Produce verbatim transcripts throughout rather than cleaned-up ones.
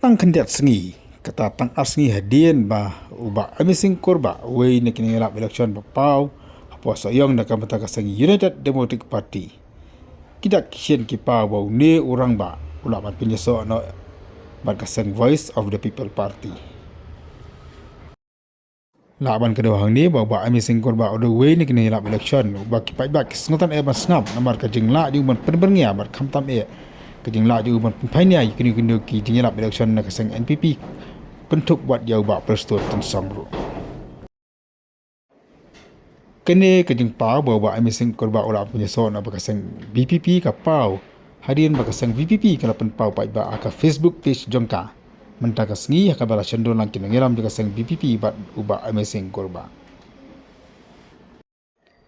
Tang khyndiat sngi, kata tang ar sngi hadien ba u Bah Amazing Kurbah, uwei na ki nongïalap election ba paw hapoh Sohiong na ka bynta ka seng United Democratic Party, ki dak ki shin ki paw ba une u rangbah u lah ban pynïasoh noh bad ka seng Voice of the People Party. Lah ban kdew hangne ba u Bah Amazing Kurbah u dei uwei na ki nongïalap election uba ki paidbah ki sngewtynnad ban sngap namar ka jinglah jong u ban pynbyrngia bad khamtam eh ka jinglah jong u ban pynpaw nia ïa kino kino ki jingïalap election na ka seng N P P, kynthup wat ïa u Bah Prestone Tynsong ruh. Kane ka jingpaw ba u Bah Amazing Kurbah u lah pynïasoh na ba ka seng B P P ka paw hadien ba ka seng B P P ka la pynpaw paidbah ha ka Facebook page jong ka mynta ka sngi ha kaba la shon duna lang ki nongïalam jong ka seng B P P bad u Bah Amazing Kurbah.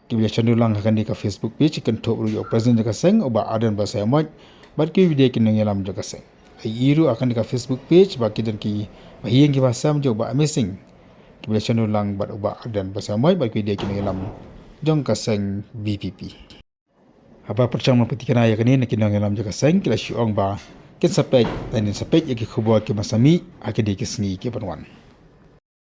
Kiba la shon duna lang ha kane ka Facebook page kynthup ruh ïa u president jong ka seng u Bah Ardent Basaiawmoit bad kiwei de ki nongïalam jong ka seng. Ïa ruh ha kane ka Facebook page ba ki don ki bahaïing kiba sem jong u Bah Amazing kiba la shon duna lang bad u Bah Ardent Basaiawmoit bad kiwei de ki nongïalam jong ka seng B P P. Haba pyrshang ban pynthikna ïa kane na ki nongïalam jong ka seng ki la shu ong ba kin sa peit, kin sa peit ïa ki khubor kiba sa mih ha kine ki sngi kiban wan.